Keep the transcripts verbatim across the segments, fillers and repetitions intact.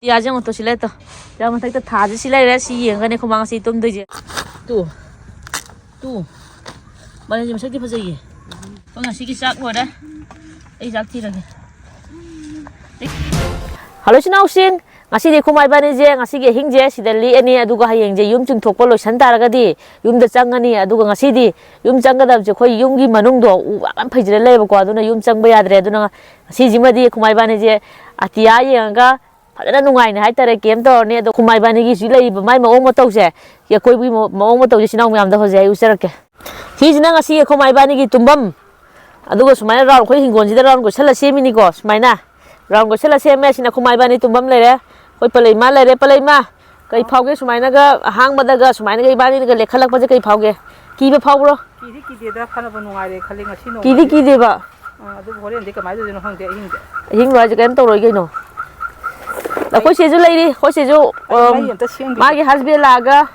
ꯇꯤꯌꯥꯁꯦ ꯌꯦꯡꯉꯣ ꯇꯣ, ꯁꯤ ꯂꯩꯔꯦ ꯇꯣ꯫ ꯇꯤꯌꯥ ꯃꯊꯛꯇ ꯊꯥꯁꯦ ꯁꯤ ꯂꯩꯔꯦ, ꯁꯤ ꯌꯦꯡꯉꯒꯅꯦ ꯑꯩꯈꯣꯏ ꯃꯥ ꯉꯁꯤ ꯇꯨꯝꯗꯣꯏꯁꯦ꯫ ꯇꯨ꯫ ꯇꯨ꯫ ꯃꯥꯂꯦꯝꯁꯦ ꯃꯁꯛꯇꯤ ꯐꯖꯩꯌꯦ꯫ ꯑꯩꯈꯣꯏ ꯉꯁꯤꯒꯤ ꯆꯥꯛ ꯂꯣꯏꯔꯦ꯫ ꯑꯩ ꯆꯥꯛ ꯊꯤꯔꯒꯦ꯫ ꯍꯜꯂꯣ, ꯏꯆꯤꯟ ꯏꯅꯥꯎꯁꯤꯡ, ꯉꯁꯤꯗꯤ ꯈꯨꯃꯥ ꯏꯕꯥꯅꯤꯁꯦ ꯉꯁꯤꯒꯤ ꯑꯍꯤꯡꯁꯦ ꯁꯤꯗ ꯂꯦꯛꯑꯅꯤ, ꯑꯗꯨꯒ ꯍꯌꯦꯡꯁꯦ ꯌꯨꯝ ꯆꯤꯡꯊꯣꯛꯄ ꯂꯣꯏꯁꯟ ꯇꯥꯔꯒꯗꯤ ꯌꯨꯝꯗ ꯆꯪꯉꯅꯤ꯫ ꯑꯗꯨꯒ ꯉꯁꯤꯗꯤ ꯌꯨꯝ ꯆꯪꯒꯗꯕꯁꯦ ꯑꯩꯈꯣꯏ ꯌꯨꯝꯒꯤ ꯃꯅꯨꯡꯗꯣ ꯎ ꯋꯥ ꯌꯥꯝ ꯐꯩꯖꯤꯜꯂ ꯂꯩꯌꯦꯕꯀꯣ, ꯑꯗꯨꯅ ꯌꯨꯝ ꯆꯪꯕ ꯌꯥꯗ꯭ꯔꯦ꯫ ꯑꯗꯨꯅ ꯉꯁꯤꯁꯤꯃꯗꯤ ꯈꯨꯃꯥ ꯏꯕꯥꯅꯤꯁꯦ ꯑꯇꯤꯌꯥ ꯌꯦꯡꯉꯒ ꯐꯖꯅ ꯅꯨꯡꯉꯥꯏꯅ ꯍꯥꯏꯇꯥꯔꯦ ꯀꯦꯝ ꯇꯧꯔꯅꯤ꯫ ꯑꯗꯣ ꯈꯨꯃꯥ ꯏꯕꯥꯅꯤꯒꯤ ꯍꯧꯖꯤꯛ ꯂꯩꯔꯤꯕ ꯃꯥꯏ ꯃꯑꯣꯡ ꯃꯇꯧꯁꯦ, ꯑꯩꯈꯣꯏꯒꯤ ꯃꯑꯣꯡ ꯃꯇꯧꯁꯦ ꯏꯆꯤꯟ ꯏꯅꯥꯎ ꯃꯌꯥꯝꯗ ꯍꯧꯖꯤꯛ ꯑꯩ ꯎꯠꯆꯔꯛꯀꯦ꯫ ꯁꯤꯁꯤꯅ ꯉꯁꯤ ꯑꯩꯈꯣꯏ ꯃꯥ ꯏꯕꯥꯅꯤꯒꯤ ꯇꯨꯝꯐꯝ꯫ ꯑꯗꯨꯒ ꯁꯨꯃꯥꯏꯅ ꯔꯥꯎꯟ, ꯑꯩꯈꯣꯏ ꯍꯤꯡꯒꯣꯜꯁꯤꯗ ꯔꯥꯎꯟ ꯀꯣꯏꯁꯜꯂ ꯁꯦꯝꯃꯤꯅꯤꯀꯣ꯫ ꯁꯨꯃꯥꯏꯅ ꯔꯥꯎꯟ ꯀꯣꯏꯁꯜꯂ ꯁꯦꯝꯃꯦ꯫ ꯁꯤꯅ ꯑꯩꯈꯣꯏ ꯃꯥ ꯏꯕꯥꯅꯤ ꯇꯨꯝꯐꯝ ꯂꯩꯔꯦ꯫ ꯑꯩꯈꯣꯏ ꯄꯂꯩꯃ ꯂꯩꯔꯦ꯫ ꯄꯂꯩꯃ, ꯀꯩ ꯐꯥꯎꯒꯦ ꯁꯨꯃꯥꯏꯅꯒ ꯑꯍꯥꯡꯕꯗꯒ ꯁꯨꯃꯥꯏꯅꯒ ꯏꯕꯥꯅꯤꯅꯒ ꯂꯦꯛꯈꯠꯂꯛꯄꯁꯦ ꯀꯩ ꯐꯥꯎꯒꯦ? ꯀꯤꯕ ꯐꯥꯎꯕ꯭ꯔꯣ? ꯀꯤꯗꯤ ꯀꯤꯗꯦꯗ, ꯐꯅꯕ ꯅꯨꯡꯉꯥꯏꯔꯦ ꯈꯜꯂꯤ ꯉꯁꯤ ꯀꯤꯗꯤ ꯅꯣꯡꯃꯗꯤ꯫ ꯀꯤꯗꯦꯕ? ꯑꯥ, ꯑꯗꯨꯕꯨ ꯍꯣꯔꯦꯟꯗꯤ ꯀꯃꯥꯏꯅ ꯇꯧꯗꯣꯏꯅꯣ ꯈꯪꯗꯦ ꯑꯍꯤꯡꯗ꯫ ꯑꯍꯤꯡ ꯂꯣ ꯍꯥꯏꯁꯦ ꯀꯩꯝ ꯇꯧꯔꯣꯏ ꯀꯩꯅꯣ꯫ ꯑꯩꯈꯣꯏ ꯆꯦꯁꯨ ꯂꯩꯔꯤ, ꯑꯩꯈꯣꯏ ꯆꯦꯁꯨ, ꯑꯩ ꯃꯩ ꯑꯝ, ꯑꯝꯇ ꯁꯦꯝꯈꯤꯒꯦ꯫ ꯃꯥꯒꯤ ꯍꯁꯕꯦꯟ ꯂꯥꯛꯑꯒ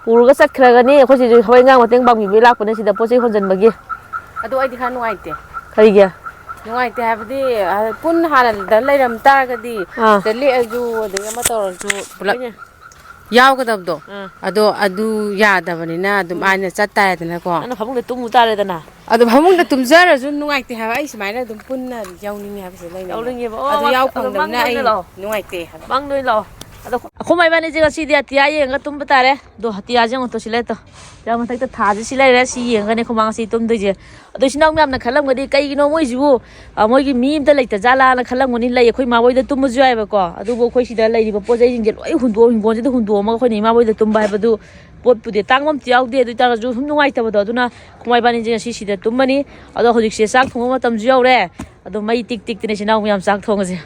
ꯄꯨꯔꯒ ꯆꯠꯈ꯭ꯔꯒꯅꯤ꯫ ꯑꯩꯈꯣꯏ ꯆꯦꯁꯨ ꯊꯕꯛ ꯏꯟꯈꯥꯡ ꯃꯇꯦꯡ ꯄꯥꯡꯕꯤꯕꯒꯤ ꯂꯥꯛꯄꯅꯦ ꯁꯤꯗ ꯄꯣꯠ ꯆꯩ ꯍꯣꯟꯖꯟꯕꯒꯤ꯫ ꯑꯗꯣ ꯑꯩꯗꯤ ꯈꯔ ꯅꯨꯡꯉꯥꯏꯇꯦ꯫ ꯀꯔꯤꯒꯤ? ꯅꯨꯡꯉꯥꯏꯇꯦ ꯍꯥꯏꯕꯗꯤ, ꯑ, ꯄꯨꯟꯅ ꯍꯥꯟꯅꯗ ꯂꯩꯔꯝ ꯇꯥꯔꯒꯗꯤ, ꯑꯥ꯫ ꯁꯤꯗ ꯂꯦꯛꯑꯁꯨ ꯑꯗꯒꯤ ꯑꯃ ꯇꯧꯔꯁꯨ ꯄꯨꯂꯞ ꯍꯣꯏꯅꯦ꯫ ꯌꯥꯎꯒꯗꯕꯗꯣ꯫ ꯑꯥ꯫ ꯑꯗꯣ ꯑꯗꯨ ꯌꯥꯗꯕꯅꯤꯅ ꯑꯗꯨꯝ ꯎꯝ꯫ ꯑꯩꯅ ꯆꯠ ꯇꯥꯔꯦꯗꯅꯀꯣ꯫ ꯅꯪꯅ ꯐꯃꯨꯡꯗ ꯇꯨꯝꯃꯨ ꯇꯥꯔꯦꯗꯅ꯫ ꯑꯗꯣ ꯐꯃꯨꯡꯗ ꯇꯨꯝꯖꯔꯁꯨ ꯅꯨꯡꯉꯥꯏꯇꯦ ꯍꯥꯏꯕ, ꯑꯩ ꯁꯨꯃꯥꯏꯅ ꯑꯗꯨꯝ ꯄꯨꯟꯅ ꯌꯥꯎꯅꯤꯡꯉꯦ ꯍꯥꯏꯕꯁꯦ ꯂꯩꯅꯤꯡꯉꯦ꯫ ꯌꯥꯎꯅꯤꯡꯉꯦꯕ꯫ ꯑꯣ, ꯑꯗꯨ ꯌꯥꯎ ꯑꯗꯣ ꯐꯪꯗꯕꯅꯤꯅ ꯃꯪꯗ ꯑꯩ ꯑꯣꯏꯅ ꯂꯥꯛꯑꯣ꯫ ꯅꯨꯡꯉꯥꯏꯇꯦ ꯍꯥꯏꯕ꯫ ꯃꯪꯗ ꯑꯣꯏꯅ ꯂꯥꯛꯑꯣ꯫ ꯑꯗꯣ ꯑꯩꯈꯣꯏ ꯃꯥ ꯏꯕꯥꯅꯤꯁꯦ ꯉꯁꯤꯗꯤ ꯑꯇꯤꯌꯥ ꯌꯦꯡꯉꯒ ꯇꯨꯝꯕ ꯇꯥꯔꯦ꯫ ꯑꯗꯣ ꯑꯇꯤꯌꯥꯁꯦ ꯌꯦꯡꯉꯣ ꯇꯣ, ꯁꯤ ꯂꯩꯔꯦ ꯇꯣ꯫ ꯑꯇꯤꯌꯥ ꯃꯊꯛꯇ ꯊꯥꯁꯦ ꯁꯤ ꯂꯩꯔꯦ, ꯁꯤ ꯌꯦꯡꯉꯒꯅꯦ ꯑꯩꯈꯣꯏ ꯃꯥ ꯉꯁꯤ ꯇꯨꯝꯗꯣꯏꯁꯦ꯫ ꯑꯗꯣ ꯏꯆꯤꯟ ꯏꯅꯥꯎ ꯃꯌꯥꯝꯅ ꯈꯜꯂꯝꯒꯅꯤ, "ꯀꯩꯒꯤꯅꯣ ꯃꯣꯏꯁꯤꯕꯨ, ꯑ, ꯃꯣꯏꯒꯤ ꯃꯤ ꯑꯝꯇ ꯂꯩꯇ ꯖꯥꯠꯂꯥꯅ?" ꯈꯜꯂꯝꯒꯅꯤ꯫ ꯂꯩ, ꯑꯩꯈꯣꯏ ꯏꯃꯥ ꯍꯣꯏꯗ ꯇꯨꯝꯕꯁꯨ ꯌꯥꯏꯑꯕꯀꯣ꯫ ꯑꯗꯨꯕꯨ ꯑꯩꯈꯣꯏ ꯁꯤꯗ ꯂꯩꯔꯤꯕ ꯄꯣꯠ ꯆꯩꯁꯤꯡꯁꯦ ꯂꯣꯏ ꯍꯨꯟꯗꯣꯛꯑ, ꯍꯤꯡꯒꯣꯜꯁꯤꯗ ꯍꯨꯟꯗꯣꯛꯑꯝꯃꯒ ꯑꯩꯈꯣꯏꯅ ꯏꯃꯥ ꯍꯣꯏꯗ ꯇꯨꯝꯕ ꯍꯥꯏꯕꯗꯨ ꯄꯣꯠꯄꯨꯗꯤ ꯇꯥꯡꯕ ꯑꯝꯇ ꯌꯥꯎꯗꯦ꯫ ꯑꯗꯨ ꯑꯣꯏ ꯇꯥꯔꯒꯁꯨ ꯁꯨꯝ ꯅꯨꯡꯉꯥꯏꯇꯕꯗꯣ, ꯑꯗꯨꯅ ꯈꯨꯃꯥ ꯏꯕꯥꯅꯤꯁꯦ ꯉꯁꯤ ꯁꯤꯗ ꯇꯨꯝꯃꯅꯤ꯫ ꯑꯗꯣ ꯍꯧꯖꯤꯛꯁꯦ ꯆꯥꯛ ꯊꯣꯡꯕ ꯃꯇꯝꯁꯨ ꯌꯧꯔꯦ꯫ ꯑꯗꯣ ꯃꯩ ꯇꯤꯛ ꯇꯤꯛꯇꯅ ꯏꯆꯤꯟ ꯏꯅꯥꯎ ꯃꯌꯥꯝ ꯆꯥꯛ ꯊꯣꯡꯉꯁꯦ꯫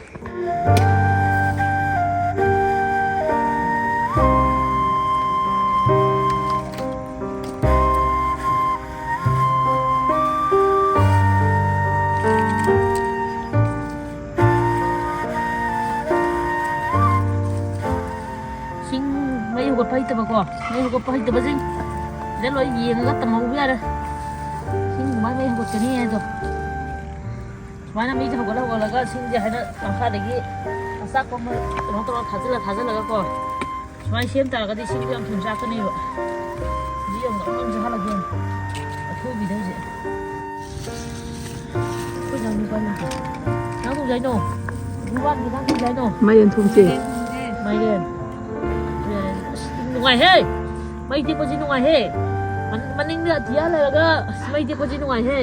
ꯁꯤꯡ ꯃꯩ ꯍꯧꯒꯠꯄ ꯍꯩꯇꯕꯀꯣ, ꯃꯩ ꯍꯧꯒꯠꯄ ꯍꯩꯇꯕꯁꯤꯡ ꯁꯤꯗ ꯂꯣꯏ ꯌꯦꯡꯉꯒ ꯇꯝꯍꯧꯕ ꯌꯥꯔꯦ꯫ ꯁꯤꯡ ꯀꯃꯥꯏꯅ ꯃꯩ ꯍꯧꯒꯠꯀꯅꯤ ꯍꯥꯏꯗꯣ꯫ ꯁꯨꯃꯥꯏꯅ ꯃꯩꯁꯦ ꯍꯧꯒꯠꯂ ꯍꯧꯒꯠꯂꯒ ꯁꯤꯡꯁꯦ ꯍꯥꯏꯅ ꯃꯈꯥꯗꯒꯤ ꯆꯥꯛꯄ ꯑꯃ ꯀꯩꯅꯣ ꯇꯧꯔꯒ ꯊꯥꯖꯤꯜꯂ ꯊꯥꯖꯤꯜꯂꯒꯀꯣ, ꯁꯨꯃꯥꯏꯅ ꯁꯦꯝ ꯇꯥꯔꯒꯗꯤ ꯁꯤꯡꯗꯣ ꯌꯥꯝ ꯊꯨꯅ ꯆꯥꯛꯀꯅꯦꯕ꯫ ꯍꯧꯖꯤꯛ ꯌꯥꯝ ꯉꯝ ꯉꯝ ꯆꯥꯍꯜꯂꯒꯦ꯫ ꯑꯊꯨꯕꯤꯗ ꯍꯧꯖꯤꯛ꯫ ꯑꯩꯈꯣꯏ ꯏꯅꯥꯎ ꯅꯨꯄꯥ ꯂꯩꯇꯦ꯫ ꯅꯪ ꯀꯩ ꯆꯥꯏꯅꯣ? ꯅꯨꯄꯥ ꯅꯪ ꯀꯩ ꯆꯥꯏꯅꯣ? ꯃꯥꯏꯔꯦꯟ ꯊꯣꯡꯁꯦ꯫ ꯃꯥꯏꯔꯦꯟ꯫ ꯑꯁ, ꯅꯨꯡꯉꯥꯏꯍꯦ꯫ ꯃꯩ ꯇꯦꯛꯄꯁꯤ ꯅꯨꯡꯉꯥꯏꯍꯦ꯫ ꯃꯟ-, ꯃꯅꯤꯡꯗ ꯑꯇꯤꯌꯥ ꯂꯩꯔꯒ ꯑꯁ, ꯃꯩ ꯇꯦꯛꯄꯁꯤ ꯅꯨꯡꯉꯥꯏꯍꯦ꯫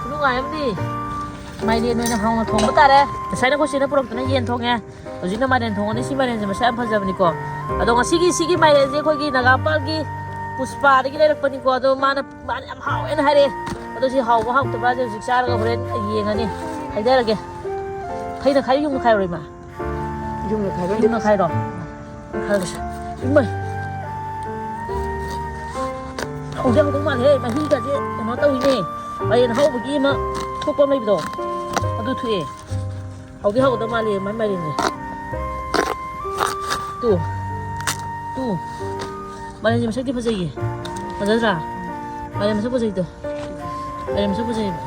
ꯈꯨꯅꯨꯡꯉꯥꯏ ꯑꯃꯅꯤ꯫ ꯃꯥꯏꯔꯦꯟ ꯑꯣꯏꯅ ꯍꯥꯎꯅ ꯊꯣꯡꯕ ꯇꯥꯔꯦ꯫ ꯉꯁꯥꯏꯅ ꯑꯩꯈꯣꯏ ꯆꯦꯅ ꯄꯨꯔꯛꯇꯅ ꯌꯦꯟ ꯊꯣꯡꯉꯦ꯫ ꯍꯧꯖꯤꯛꯅ ꯃꯥꯏꯔꯦꯟ ꯊꯣꯡꯉꯅꯤ꯫ ꯁꯤ ꯃꯥꯏꯔꯦꯟꯁꯦ ꯃꯁꯛ ꯌꯥꯝ ꯐꯖꯕꯅꯤꯀꯣ꯫ ꯑꯗꯣ ꯉꯁꯤꯒꯤ ꯁꯤꯒꯤ ꯃꯥꯏꯔꯦꯟꯁꯦ ꯑꯩꯈꯣꯏꯒꯤ ꯅꯥꯒꯥꯃꯄꯥꯜꯒꯤ ꯄꯨꯁꯄꯥꯗꯒꯤ ꯂꯩꯔꯛꯄꯅꯤꯀꯣ꯫ ꯑꯗꯣ ꯃꯥꯅ, ꯃꯥꯅ ꯌꯥꯝ ꯍꯥꯎꯋꯦꯅ ꯍꯥꯏꯔꯛꯑꯦ꯫ ꯑꯗꯣ ꯁꯤ ꯍꯥꯎꯕ ꯍꯥꯎꯇꯕ꯭ꯔꯥꯁꯦ ꯍꯧꯖꯤꯛ ꯆꯥꯔꯒ ꯍꯣꯔꯦꯟ ꯌꯦꯡꯉꯅꯤ꯫ ꯍꯥꯏꯖꯔꯒꯦ꯫ ꯐꯩꯅ ꯈꯥꯏ ꯌꯨꯝꯅ ꯈꯥꯏꯔꯣꯏ ꯃꯥ? ꯌꯨꯝꯅ ꯈꯥꯏꯕ ꯌꯨꯝꯅ ꯈꯥꯏꯔꯣ꯫ ꯈꯥꯏꯔꯣꯁꯦ꯫ ꯏꯃꯥꯏ꯫ ꯍꯧꯗꯤ ꯍꯧꯗꯧ ꯃꯥꯜꯂꯦꯍꯦ꯫ ꯃꯍꯤꯒꯁꯦ ꯀꯩꯅꯣ ꯇꯧꯏꯅꯦ꯫ ꯃꯥꯏꯔꯦꯟ ꯍꯧꯕꯒꯤ ꯑꯃ ꯊꯣꯛꯄ ꯑꯃ ꯂꯩꯕꯗꯣ꯫ ꯑꯗꯨ ꯊꯣꯛꯑꯦ꯫ ꯍꯧꯗꯤ ꯍꯧꯒꯗꯧ ꯃꯥꯜꯂꯦ ꯃꯥꯏ ꯃꯥꯏꯔꯦꯟꯁꯦ꯫ ꯇꯨ꯫ ꯇꯨ꯫ ꯃꯥꯏꯔꯦꯟꯁꯦ ꯃꯁꯛꯇꯤ ꯐꯖꯩꯌꯦ꯫ ꯐꯖꯗ꯭ꯔꯥ? ꯃꯥꯏꯔꯦꯟ ꯃꯁꯛ ꯐꯖꯩꯗꯣ꯫ ꯃꯥꯏꯔꯦꯟ ꯃꯁꯛ ꯐꯖꯩꯌꯦꯕ꯫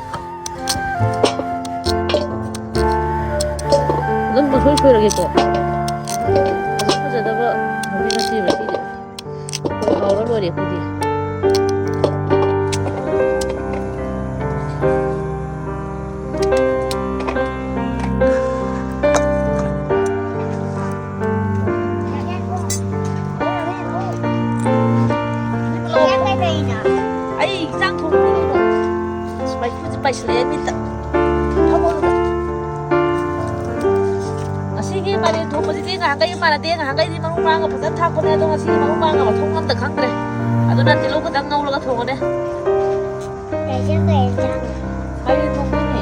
ꯑꯗꯨꯝ ꯄꯪꯁꯣꯏ ꯁꯣꯏꯔꯒꯦꯀꯣ꯫ ꯐꯖ ꯐꯖꯗꯕ ꯍꯧꯗꯤ ꯅꯠꯇꯦꯕ ꯁꯤꯗꯤ꯫ ꯍꯥꯎꯔ ꯂꯣꯏꯔꯦ ꯑꯩꯈꯣꯏꯗꯤ꯫ ꯑꯩ ꯏꯟꯖꯥꯡ ꯊꯣꯡꯕꯗꯤ ꯂꯣꯏꯔꯦ꯫ ꯑꯁ, ꯃꯩꯈꯨꯁꯦ ꯄꯥꯏꯁꯤꯜꯂꯛꯑꯦ ꯃꯤꯠꯇ꯫ ꯐꯝꯃꯣ ꯑꯗꯨꯗ꯫ ꯉꯁꯤꯒꯤ ꯃꯥꯏꯔꯦꯟ ꯊꯣꯡꯕꯁꯤꯗꯤ ꯉꯍꯥꯟꯈꯩ ꯃꯥꯟꯅꯗꯦ꯫ ꯉꯍꯥꯟꯈꯩꯗꯤ ꯃꯔꯨ ꯃꯔꯥꯡꯒ ꯐꯖꯅ ꯊꯥꯛꯄꯅꯦ, ꯑꯗꯣ ꯉꯁꯤꯗꯤ ꯃꯔꯨ ꯃꯔꯥꯡꯒ ꯃꯊꯣꯡ ꯑꯝꯇ ꯈꯪꯗ꯭ꯔꯦ꯫ ꯑꯗꯨꯅ ꯇꯤꯜꯍꯧ ꯈꯛꯇꯪ ꯉꯧꯔꯒ ꯊꯣꯡꯉꯅꯦ꯫ ꯃꯥꯏꯔꯦꯟ ꯊꯣꯡꯕꯅꯦ꯫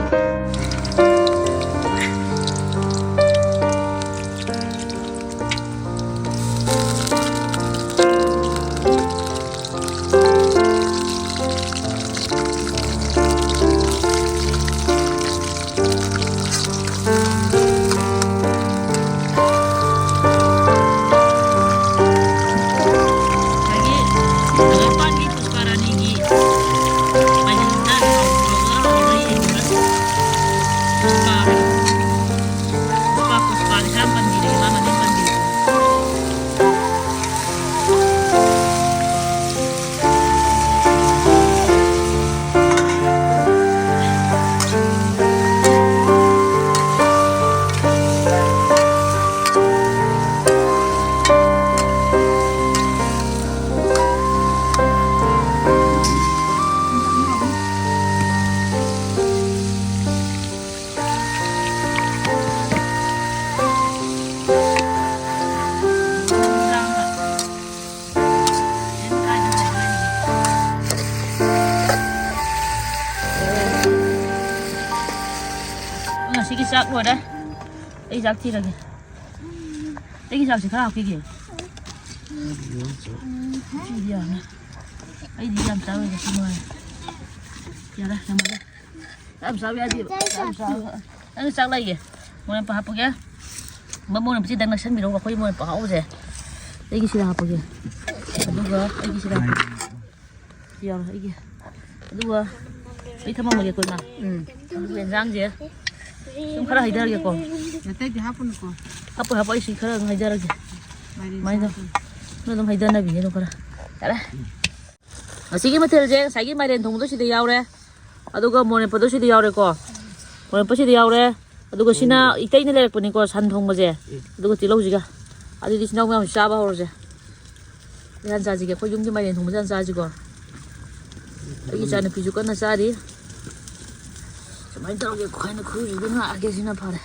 ꯉꯁꯥꯏꯒꯤ ꯅꯒꯥꯃꯄꯥꯜꯒꯤ ꯄꯨꯁꯄꯥ ꯔꯥꯅꯤꯒꯤ ꯃꯥꯏꯔꯦꯟ ꯍꯤꯟꯖꯥꯡ ꯍꯥꯎꯕ꯭ꯔꯣ? ꯆꯥꯛ ꯂꯣꯏꯔꯦ꯫ ꯑꯩ ꯆꯥꯛ ꯊꯤꯔꯒꯦ꯫ ꯑꯩꯒꯤ ꯆꯥꯛꯁꯦ ꯈꯔ ꯍꯥꯞꯄꯤꯒꯦ꯫ ꯁꯤꯗꯤ ꯌꯥꯔꯦ꯫ ꯑꯩꯗꯤ ꯌꯥꯝ ꯆꯥꯔꯣꯏꯗ, ꯁꯤ ꯃꯉꯥꯏꯔꯦ꯫ ꯌꯥꯔꯦ, ꯌꯥꯝꯃꯜꯂꯦ꯫ ꯌꯥꯝ ꯆꯥꯕ ꯌꯥꯗꯦꯕ꯫ ꯌꯥꯝ ꯆꯥꯕ-, ꯅꯪ ꯆꯥꯛ ꯂꯩꯒꯦ꯫ ꯃꯣꯔꯣꯛ ꯃꯦꯠꯄ ꯍꯥꯞꯄꯒꯦ꯫ ꯃꯣꯔꯣꯛ ꯃꯦꯠꯄꯁꯤꯗꯪ ꯅꯛꯁꯟꯕꯤꯔꯣ, ꯑꯩꯈꯣꯏ ꯃꯣꯔꯣꯛ ꯃꯦꯠꯄ ꯍꯥꯎꯕꯁꯦ꯫ ꯑꯩꯒꯤ ꯁꯤꯗ ꯍꯥꯞꯄꯒꯦ꯫ ꯑꯗꯨꯒ ꯑꯩꯒꯤ ꯁꯤꯗ ꯍꯥꯞꯄꯒꯦ꯫ ꯌꯥꯎꯔꯦ ꯑꯩꯒꯤ꯫ ꯑꯗꯨꯒ ꯑꯩ ꯊꯝꯃꯝꯃꯒꯦꯀꯣ, ꯏꯃꯥ꯫ ꯎꯝ꯫ ꯑꯗꯨꯒ ꯌꯦꯟꯖꯥꯡꯁꯦ ꯁꯨꯝ ꯈꯔ ꯍꯩꯊꯔꯒꯦꯀꯣ꯫ ꯑꯇꯩꯗꯤ ꯍꯥꯞꯄꯨꯅꯨꯀꯣ꯫ ꯍꯥꯞꯄꯣꯏ, ꯍꯥꯞꯄꯣꯏ, ꯑꯩ ꯁꯤ ꯈꯔ ꯑꯗꯨꯝ ꯍꯩꯊꯔꯒꯦ꯫ ꯃꯥꯏꯔꯦꯟ ꯁꯨꯃꯥꯏꯅ ꯆꯥꯗꯣꯏꯅꯤ꯫ ꯁꯨꯝ ꯑꯗꯨꯝ ꯍꯩꯊꯅꯕꯤꯅꯦ ꯑꯗꯨꯝ ꯈꯔ꯫ ꯌꯥꯔꯦ꯫ ꯉꯁꯤꯒꯤ ꯃꯊꯦꯜꯁꯦ ꯉꯁꯥꯏꯒꯤ ꯃꯥꯏꯔꯦꯟ ꯊꯣꯡꯕꯗꯣ ꯁꯤꯗ ꯌꯥꯎꯔꯦ, ꯑꯗꯨꯒ ꯃꯣꯔꯦꯞꯄꯗꯣ ꯁꯤꯗ ꯌꯥꯎꯔꯦꯀꯣ꯫ ꯃꯣꯔꯦꯞꯄ ꯁꯤꯗ ꯌꯥꯎꯔꯦ꯫ ꯑꯗꯨꯒ ꯁꯤꯅ ꯏꯇꯩꯅ ꯂꯩꯔꯛꯄꯅꯤꯀꯣ, ꯁꯟ ꯊꯣꯡꯕꯁꯦ꯫ ꯑꯗꯨꯒ ꯇꯤꯜꯍꯧꯁꯤꯒ꯫ ꯑꯗꯨꯗꯤ ꯏꯆꯤꯟ ꯏꯅꯥꯎ ꯃꯌꯥꯝ ꯆꯥꯕ ꯍꯧꯔꯁꯦ꯫ ꯍꯥꯟ ꯆꯥꯁꯤꯒꯦ, ꯑꯩꯈꯣꯏ ꯌꯨꯝꯒꯤ ꯃꯥꯏꯔꯦꯟ ꯊꯣꯡꯕꯁꯦ ꯍꯥꯟ ꯆꯥꯁꯤꯀꯣ꯫ ꯑꯩꯒꯤ ꯏꯆꯥꯅꯨꯄꯤꯁꯨ ꯀꯟꯅ ꯆꯥꯔꯤ꯫ ꯁꯨꯃꯥꯏꯅ ꯇꯧꯔꯒꯦ, ꯑꯩꯈꯣꯏꯅ ꯈꯨꯔꯨꯁꯤꯗ ꯉꯥꯛꯑꯒꯦ, ꯁꯤꯅ ꯐꯔꯦ꯫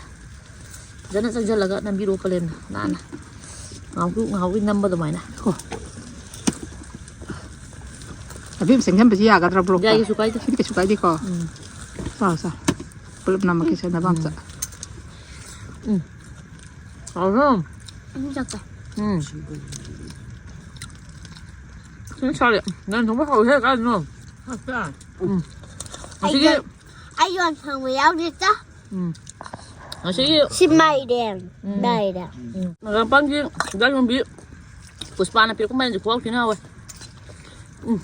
ꯐꯖꯅ ꯆꯪꯁꯤꯜꯂꯒ ꯅꯝꯕꯤꯔꯣ ꯀꯥꯂꯦꯟꯅ ꯅꯥꯟꯅ꯫ ꯉꯥꯍꯨ-, ꯉꯥꯍꯨꯒꯤ ꯅꯝꯕ ꯑꯗꯨꯃꯥꯏꯅ꯫ ꯍꯣ꯫ ꯑꯕꯦꯝ ꯆꯪꯁꯤꯟꯕꯁꯤ ꯌꯥꯒꯗ꯭ꯔꯥ ꯕ꯭ꯂꯣꯛꯇ? ꯌꯥꯏ, ꯀꯩꯁꯨ ꯀꯥꯏꯗꯦ꯫ ꯁꯤꯗꯤ ꯀꯩꯁꯨ ꯀꯥꯏꯗꯦꯀꯣ? ꯎꯝ꯫ ꯆꯥꯎ, ꯆꯥꯎ꯫ ꯄꯨꯂꯞ ꯅꯝꯃꯛꯀꯦꯁꯦ, ꯅꯕꯥꯝ ꯆꯥ꯫ ꯎꯝ꯫ ꯍꯥꯎꯕ꯭ꯔꯣ? ꯎꯝ, ꯆꯥꯎ, ꯆꯥꯎ꯫ ꯎꯝ꯫ ꯎꯝ, ꯁꯥꯔꯦ꯫ ꯅꯪ ꯊꯣꯡꯕ ꯍꯥꯎꯋꯤꯍꯦ, ꯀꯥꯏꯗꯅꯣ? ꯎꯝ꯫ ꯑꯩ ꯑꯁꯤꯒꯤ ꯌꯣꯟ-, ꯑꯩ ꯌꯣꯟ ꯐꯪꯕ ꯌꯥꯎꯗꯦ, ꯆꯥ꯫ ꯎꯝ꯫ ꯉꯁꯤꯒꯤ ꯁꯤ ꯃꯥꯏꯔꯦꯟ꯫ ꯎꯝ꯫ ꯃꯥꯏꯔꯦꯟ꯫ ꯎꯝ꯫ ꯅꯒꯥꯃꯄꯥꯟꯒꯤ ꯍꯤꯟꯖꯥꯡ ꯌꯣꯟꯕꯤ ꯄꯨꯁꯄꯥꯅ ꯄꯤꯔꯛꯄ ꯃꯥꯏꯔꯦꯟꯁꯦ ꯈꯨꯍꯥꯎ ꯊꯤꯅ ꯍꯥꯎꯋꯦ꯫ ꯎꯝ꯫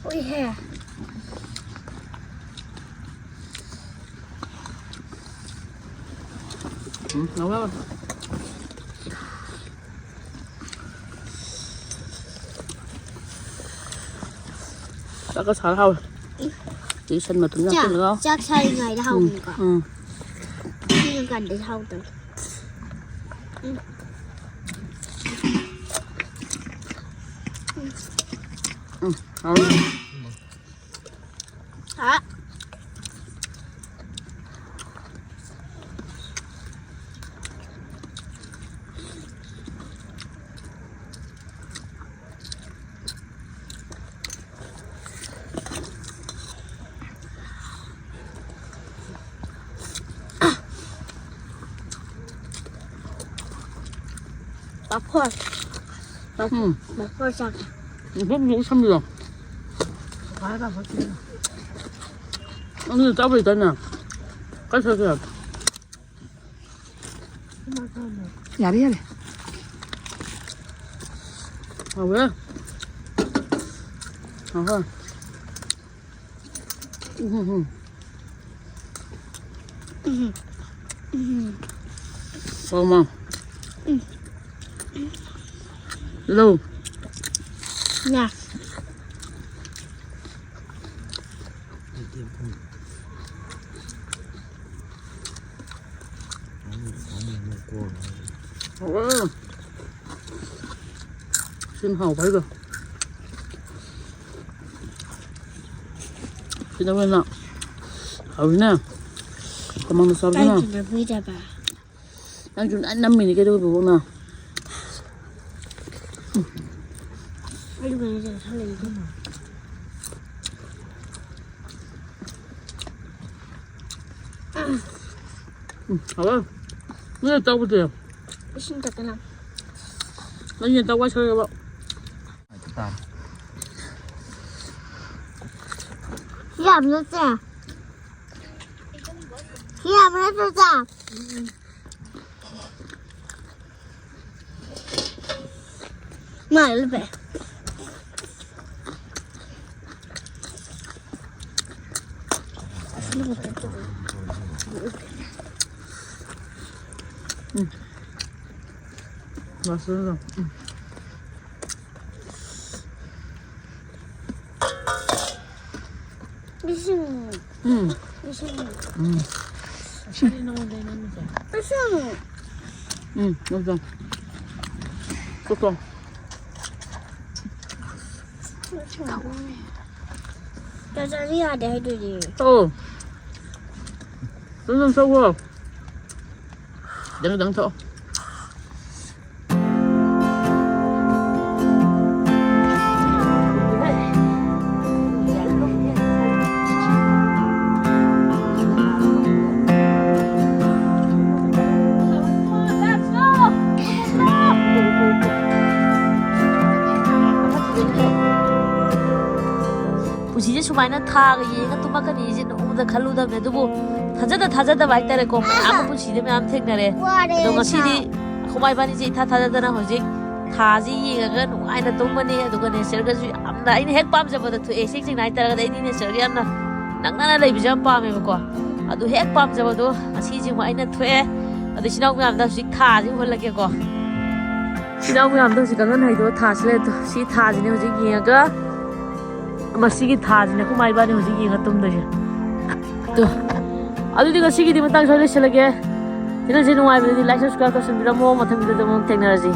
ꯎꯏꯍꯦ꯫ ꯎꯝ, ꯍꯥꯎꯋꯦ, ꯍꯥꯎꯋꯦ꯫ ꯆꯥꯛꯀ ꯁꯥꯔ ꯍꯥꯎꯋꯦ꯫ ꯁꯤ ꯁꯟ ꯃꯇꯨꯝ ꯆꯥꯛ, ꯍꯥꯞꯆꯤꯜꯂꯒ꯫ ꯆꯥꯛ ꯁꯥꯔꯤꯉꯩꯗ ꯎꯝ, ꯍꯥꯎꯕꯅꯤꯀꯣ꯫ ꯎꯝ꯫ ꯁꯤꯅ ꯀꯥꯟꯗ ꯍꯥꯎꯇꯕ꯫ ꯎꯝ꯫ ꯎꯝ, ꯍꯥꯎꯋꯦ꯫ ꯍꯥ? ꯃꯈꯣꯏ꯫ ꯎꯝ꯫ ꯃꯈꯣꯏ ꯆꯥꯛ꯫ ꯎꯝ, ꯁꯝꯕꯤꯌꯣ꯫ ꯑꯗꯨꯗꯤ ꯆꯥꯕ ꯂꯩꯇꯥꯅꯦ꯫ ꯀꯥꯏ ꯆꯠꯈ꯭ꯔꯦ? ꯌꯥꯔꯦ, ꯌꯥꯔꯦ꯫ ꯍꯥꯎꯋꯦ꯫ ꯍꯥꯎꯋꯦ꯫ ꯎꯝ, ꯎꯝ, ꯎꯝ꯫ ꯎꯝ, ꯎꯝ꯫ ꯍꯥꯎꯃ꯫ ꯎꯝ꯫ ꯂꯧ꯫ ꯌꯥ꯫ ꯍꯥꯎꯋꯦ꯫ ꯁꯤꯅ ꯍꯥꯎꯕ ꯍꯥꯏꯗꯣ꯫ ꯁꯤꯅ ꯍꯦꯟꯅ ꯍꯥꯎꯋꯤꯅꯦ꯫ ꯀꯃꯥꯡꯗ ꯆꯥꯕꯗꯨꯅ꯫ ꯀꯥꯏꯗꯅꯣ ꯄꯤꯗꯕ? ꯅꯪꯁꯨ ꯅꯝ-, ꯅꯝꯃꯤꯅꯤ ꯀꯩꯗꯧꯕ ꯕꯣꯛꯅ? ꯑꯩꯁꯨ ꯀꯩꯅꯣ ꯆꯠꯂꯦ, ꯁꯥ ꯂꯩꯔꯦ ꯀꯩꯅꯣ꯫ ꯎꯝ, ꯍꯥꯎꯋꯦ꯫ ꯅꯣꯏ ꯇꯧꯕꯗꯤ? ꯏꯁꯤꯡ ꯊꯛꯀꯅ꯫ ꯅꯪ ꯌꯦꯟ ꯇꯧ ꯋꯥꯏ ꯁꯣꯏꯔꯕ? ꯁꯤ ꯌꯥꯝ ꯅꯠꯇꯦ꯫ ꯁꯤ ꯌꯥꯝ ꯅꯠꯇ꯭ꯔꯣ, ꯆꯥ? ꯃꯥ ꯂꯨꯄꯦ꯫ ꯎꯝ꯫ ꯂꯥꯁꯇ ꯎꯝ꯫ ꯂꯤꯁꯤꯡ꯫ ꯎꯝ꯫ ꯂꯤꯁꯤꯡ꯫ ꯎꯝ꯫ ꯂꯤꯁꯤꯡ꯫ ꯎꯝ, ꯂꯧꯖꯧ꯫ ꯆꯣ, ꯆꯣ꯫ ꯆꯥ ꯆꯥꯅꯤ ꯌꯥꯗꯦ ꯍꯥꯏꯗꯨꯗꯤ꯫ ꯑꯧ꯫ ꯆꯣ, ꯆꯣ, ꯆꯣ꯫ ꯈꯤꯇꯪ, ꯈꯤꯇꯪ ꯊꯛꯑꯣ꯫ ꯁꯨꯃꯥꯏꯅ ꯊꯥꯒ ꯌꯦꯡꯉ ꯇꯨꯝꯃꯛꯀꯅꯤꯁꯦ ꯅꯣꯡꯃꯇ ꯈꯜꯂꯨꯗꯕꯅꯦ꯫ ꯑꯗꯨꯕꯨ ꯊꯥꯖꯗ ꯊꯥꯖꯗꯕ ꯍꯥꯏꯇꯥꯔꯦꯀꯣ, ꯃꯌꯥꯝ ꯑꯃ ꯄꯨꯟꯁꯤꯗ ꯃꯌꯥꯝ ꯊꯦꯡꯅꯔꯦ꯫ ꯑꯗꯣ ꯉꯁꯤꯗꯤ ꯑꯩꯈꯣꯏ ꯏꯕꯥꯅꯤꯁꯦ ꯏꯊꯥ ꯊꯥꯖꯗꯅ ꯍꯧꯖꯤꯛ ꯊꯥꯁꯤ ꯌꯦꯡꯉꯒ ꯅꯨꯡꯉꯥꯏꯅ ꯇꯨꯝꯃꯅꯤ꯫ ꯑꯗꯨꯒ ꯅꯦꯆꯔꯒꯁꯨ ꯌꯥꯝꯅ ꯑꯩꯅ ꯍꯦꯛ ꯄꯥꯝꯖꯕꯗ ꯊꯣꯛꯑꯦ꯫ ꯏꯁꯦꯡ ꯁꯦꯡꯅ ꯍꯥꯏꯇꯥꯔꯒꯗꯤ ꯑꯩꯗꯤ ꯅꯦꯆꯔꯒ ꯌꯥꯝꯅ ꯅꯛꯅꯅ ꯂꯩꯕꯁꯦ ꯌꯥꯝ ꯄꯥꯝꯃꯦꯕꯀꯣ꯫ ꯑꯗꯨ ꯍꯦꯛ ꯄꯥꯝꯖꯕꯗꯣ ꯉꯁꯤꯁꯤꯃ ꯑꯩꯅ ꯊꯣꯛꯑꯦ꯫ ꯑꯗꯣ ꯏꯆꯤꯟ ꯏꯅꯥꯎ ꯃꯌꯥꯝꯗ ꯍꯧꯖꯤꯛ ꯊꯥꯁꯤ ꯎꯍꯜꯂꯒꯦꯀꯣ꯫ ꯏꯆꯤꯟ ꯏꯅꯥꯎ ꯃꯌꯥꯝꯗ ꯍꯧꯖꯤꯛ ꯀꯥꯡꯍꯟ ꯍꯩꯗꯣ ꯊꯥꯁꯤ ꯂꯩ꯫ ꯁꯤ ꯊꯥꯁꯤꯅꯦ ꯍꯧꯖꯤꯛ ꯌꯦꯡꯉꯒ ꯃꯁꯤꯒꯤ ꯊꯥꯁꯤꯅꯦ ꯑꯩꯈꯣꯏ ꯃꯥ ꯏꯕꯥꯅꯤ ꯍꯧꯖꯤꯛ ꯌꯦꯡꯉ ꯇꯨꯝꯗꯣꯏꯁꯦ꯫ ꯇꯨ꯫ ꯑꯗꯨꯗꯤ ꯉꯁꯤꯒꯤꯗꯤ ꯃꯇꯥꯡ ꯁ꯭ꯋꯥꯏꯗ ꯂꯣꯏꯁꯤꯜꯂꯒꯦ꯫ ꯆꯦꯅꯦꯜꯁꯦ ꯅꯨꯡꯉꯥꯏꯕꯗꯗꯤ like, subscribe ꯇꯧꯁꯟꯕꯤꯔꯝꯃꯣ꯫ ꯃꯊꯪ ꯚꯤꯗꯤꯑꯣꯗ ꯑꯃꯨꯛ ꯊꯦꯡꯅꯔꯁꯤ꯫